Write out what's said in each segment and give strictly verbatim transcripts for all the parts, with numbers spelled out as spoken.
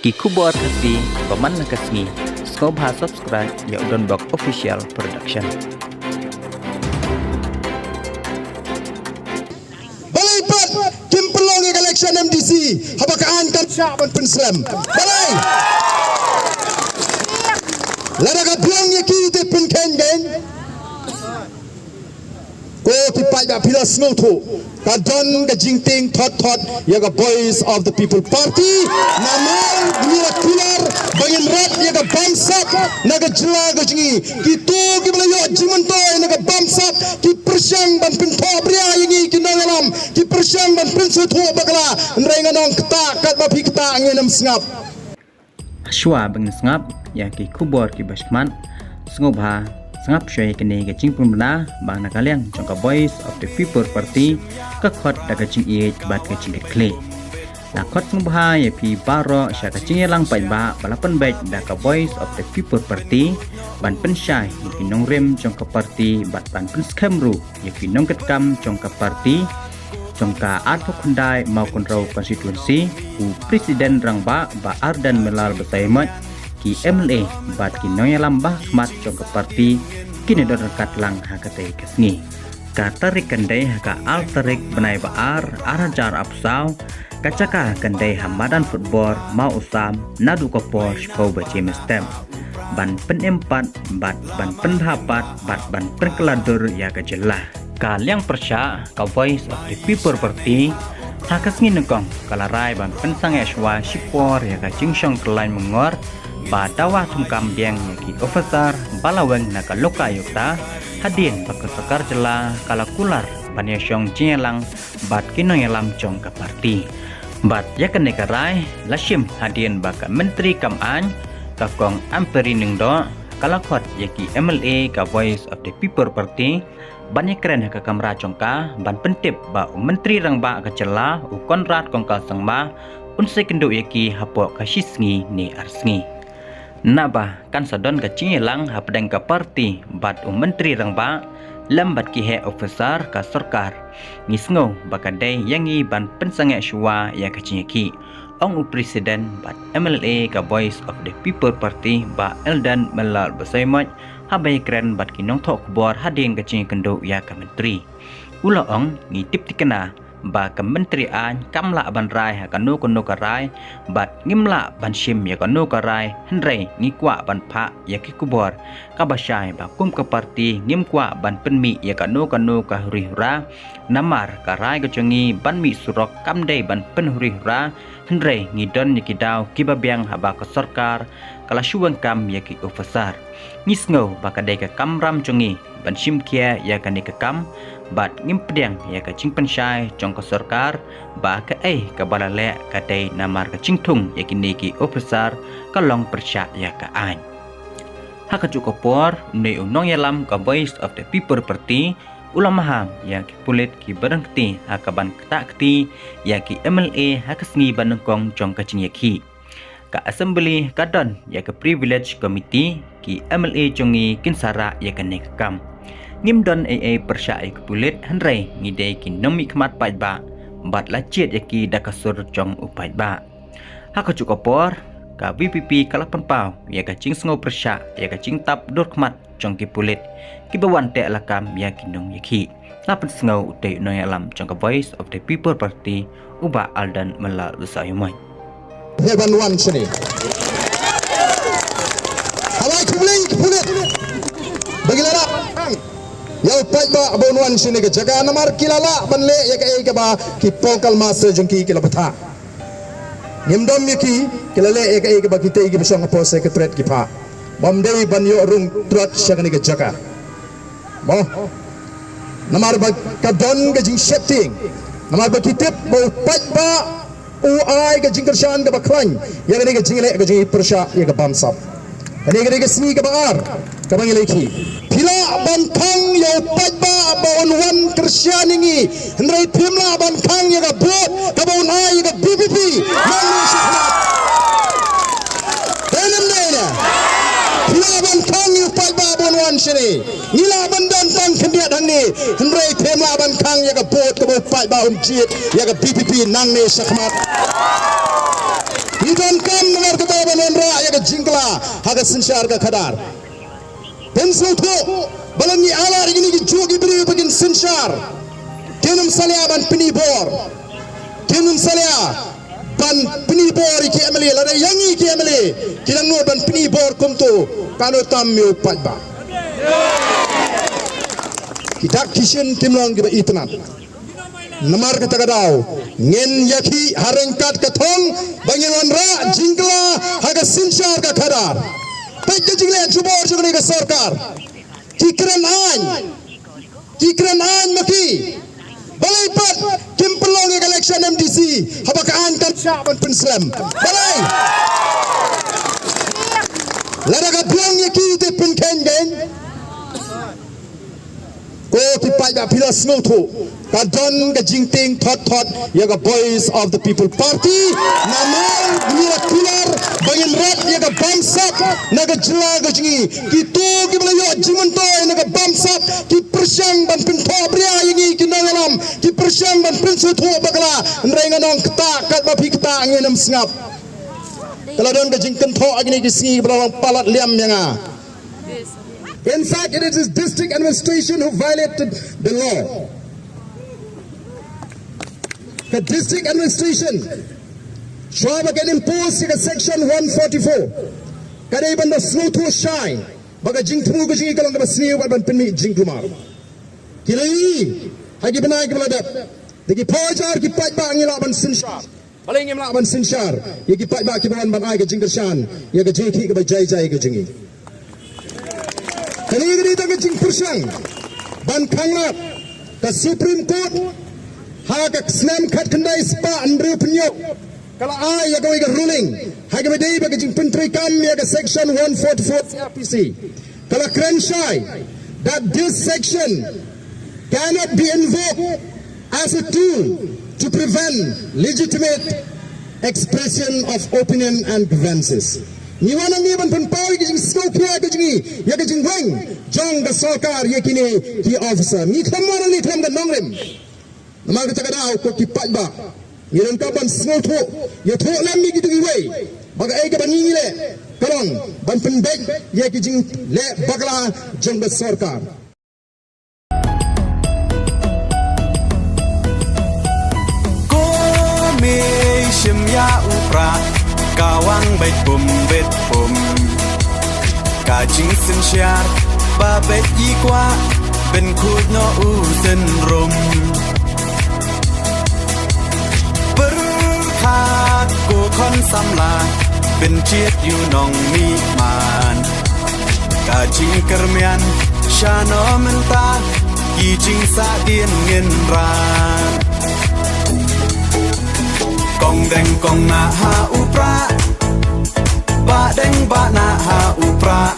Ki khubor Khasi ba man la ka sngi, sngewbha subscribe ïa u Donbok Official Production. Balei pat kim pynlong ïa ka election M D C haba ka aiñ kam shah ban pynslem? Balei? Lada ka biang ïa ki te pynkheiñ kein. Ko ki paidbah, phi la sngewthuh, ka don ka jingtieng thot thot ïa ka Voice of the People Party. Namar ngi la kular ba ngin rat ïa ka bamsap na ka jylla ka jong ngi. Kito kiba la ïoh jingmyntoi na ka bamsap ki pyrshang ban pynthohbria ïa ngi ki nongïalam, ki pyrshang ban pynsngewthuh bakla. Hynrei ngan ong kata, katba phi kata ngin ym sngap. Shuwa ba ngin sngap ïa ki khubor kiba shakhmat, sngewbha sngap shuwa ïa kane ka jingpynbna ba na ka liang jong ka Voice of the People Party ka khot da ka jingïeit bad ka jingkitkhlieh. La khot sngewbha ïa phi baroh sha ka jingïalang paidbah ba la pynbeit da ka Voice of the People Party ban pynshai ïa ki nongrim jong ka party bad ban pynskhem ruh ïa ki nongkitkam jong ka party jong ka arphew khyndai Mawkynrew constituency, u President Rangbah Bah Ardent Miller Basaiawmoit, ki M L A bad ki nongïalam ba khmat jong ka party kin ïa don ryngkat lang ha katei ka sngi. Ka tarik kan dei ha ka ar tarik bnai ba ar, ar hajar arphew saw. Ka jaka kan dei ha madan football Mawsam naduh ka por shiphew baje mynstep ban pynim pat bad ban pynbha pat bad ban pynkylla dur ïa ka jylla. Ka liang pyrshah ka Voice of the People Party ha ka sngi nyngkong ka la rai ban pynsangeh shuwa shipor ïa ka jingshong kyllaiñ mangor ba dawa thungkam biang ïa ki officer ba la weng na ka lokayukta hadien ba ka sorkar jylla ka la kular ban ïashong jingïalang bad ki nongïalam jong ka party. Bad ïa kane ka rai la shim hadien ba ka Myntri Kam Aiñ, ka Kong Ampareen Lyngdoh, ka la khot ïa ki M L A ka Voice of the People Party ban ïakren ha ka kamra jong ka ban pyntip ba u Myntri Rangbah ka jylla u Conrad Kongkal Sangma un sa ïakynduh ïa ki hapoh ka shisngi ne ar sngi. Naba kan sa don ka jingïalang hapdeng ka party bad u Myntri Rangbah lem bad ki heh officer ka sorkar, ngi sngew ba ka dei ïa ngi ban pynsangeh shuwa ïa ka jingïakhih, ong u President bad M L A ka Voice of the People Party Bah Ardent Miller Basaiawmoit haba ïakren bad ki nongthoh khubor hadien ka jingïakynduh ïa ka Myntri. U la ong, ngi tip thikna ba ka Myntri Aiñ kam lah ban rai ha kano kano ka rai bad ngim lah ban shim ïa kano ka rai, hynrei ngi kwah ban phah ïa ki khubor kaba shai ba kum ka party ngim kwah ban pynmih ïa kano kano ka huri hura. Namar ka rai ka jong ngi ban mih surok kam dei ban pynhuri hura, hynrei ngi don ïa ki daw kiba biang haba ka sorkar ka la shu weng kam ïa ki officer. Ngi sngew ba ka dei ka kamram jong ngi ban shim khia ïa kane ka kam bad ngim pdiang ïa ka jingpynshai jong ka sorkar ba kaei kaba la leh ka dei namar ka jingthung ïa kine ki officer ka long pyrshah ïa ka aiñ. Ha kajuh ka por, une u nongïalam ka Voice of the People Party u la maham ïa ki pulit kiba don kti ha kaban ktah kti ïa ki M L A ha ka sngi ba nyngkong jong ka jingïakhih. Ka Assembly ka don ïa ka Privilege Committee, ki M L A jong ngi kin sa rah ïa kane ka kam. Ngim don ei ei pyrshah ïa ki pulit, hynrei ngi dei ki nongmihkhmat paidbah bad la jied ïa ki da ka sur jong u paidbah. Ha kajuh ka por, ka V P P ka la pynpaw ïa ka jingsngew pyrshah ïa ka jingtap dur khmat jong ki pulit kiba wan teh lakam ïa ki nongïakhih. La pynsngew utei u nongïalam jong ka Voice of the People Party, u Bah Ardent Miller Basaiawmoit. Heh ban wan shane. Hawai khublei ki pulit ba ki la lah ïa u paidbah ba un wan shane ka jaka, namar ki la lah ban leh ïa kaei kaba ki pawngkal master jong ki ki la bthah. Ngim dom ïa ki, ki la leh ïa kaei kaba kitei kiba shong hapoh Secretariat ki phah. Bym dei ban ïoh rung trot sha kane ka jaka. Mo. Namar ba ka don ka jingsheptieng. Namar ba ki tip ba u paidbah u ai ka jingkyrshan kaba khlaiñ ïa kane ka jingleh ka jingpyrshah ïa ka bamsap. Kane ka dei ka sngi kaba ar kaba ngi la ïakhih. Phi lah ban khang ïa u paidbah ba un wan kyrshan ïa ngi, hynrei phim lah ban khang ïa ka vote kaba un ai ïa ka V P P. Nang ne shi khmat. Dei ne ym dei ne? Phi lah ban khang ïa u paidbah ba un wan shane. Ngi lah ban don tang khyndiat hangne, hynrei phim lah ban khang ïa ka vote kaba u paidbah un jied ïa ka V P P. Nang ne shi khmat. Ngi donkam namar jingkylla ha ka synshar ka khadar. Pynsngewthuh ba lada ngi ailad ïa kine ki juh ki briew ba kin synshar, kin ym salia ban pyni bor, kin ym salia ban pyni bor ïa ki M L A. Lada ïa ngi ki M L A ki dang nud ban pyni bor kumto, katno tam ïa u paidbah. Ki dak ki shin kim long kiba itynnad. Namar kata ka daw ngin ïakhih ha ryngkat ka thong ba ngin wanrah jingkylla ha ka synshar ka khadar. Peit ka jingleh jubor jong kane ka sorkar. Ki kren aiñ, ki kren aiñ ma ki. Balei pat kim pynlong ïa ka election M D C haba ka aiñ kan shah ban pynslem? Balei? Lada ka biang ïa ki te pynkheiñ kein. Ko ki paidbah, phi la sngewthuh, ka don ka jingtieng thot thot ïa ka Voice of the People Party. Namar ngi la kular ba ngin rat ïa ka bamsap na ka jylla ka jong ngi. Kito kiba la ïoh jingmyntoi na ka bamsap ki pyrshang ban pynthohbria ïa ngi ki nongïalam, ki pyrshang ban pynsngewthuh bakla. Hynrei nga ong, ktah katba phi ktah, ngin ym sngap. Ka la don ka jingkynthoh ha kine ki sngi kaba la long palat liam ïa nga. In fact, it is district administration who violated the law. Ka district administration, shuwa ba kan impose ïa ka section one forty-four, ka dei ban da sngewthuh shai ba ka jingthmu ka jong ngi ka long kaba sniew bad ban pynmih jingkulmar. Ki la ïohi ha ki bnai kiba la dep, da ki phew hajar ki paidbah ngi lah ban synshar. Balei ngim lah ban synshar ïa ki paidbah kiba wan ban ai ka jingkyrshan ïa ka jingïakhih kaba jai jai ka jong ngi? Kane ka dei tang ka jingpyrshang ban khanglad. Ka Supreme Court ha ka snem khatkhyndai spah hynriewphew hynñiew ka la ai ïa kawei ka ruling ha kaba dei ba ka jingpyntreikam ïa ka section one forty-four C R P C. Ka la kren shai that this section cannot be invoked as a tool to prevent legitimate expression of opinion and grievances. Ngi wan hangne ban pynpaw ïa ka jingsngewkhia ka jong ngi ïa ka jingweng jong ka sorkar ïa kine ki officer. Ngi khlem wan hangne khlem ka nongrim. Namar kata ka daw ko ki paidbah, ngi donkam ban sngewthuh, ïathuh lem ïa kito kiwei ba kaei kaba ngi ngi leh ka long ban pynbeit ïa ki jingleh bakla jong ka sorkar. Ko mei shim ïa u prah, ka wang beit pum beit pum. Ka jingsynshar ba beit i kwah, pynkhuid noh u synrum. Pyrkhat ko khon samla, pynjied ïa u nongmihman. Ka jingkyrmen shano mynta, ki jingsahdien ngin ran. Kong deng kong nah ha u prah, bah deng bah nah ha u prah,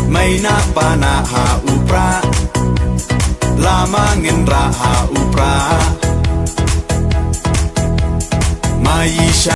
mei nah pa nah ha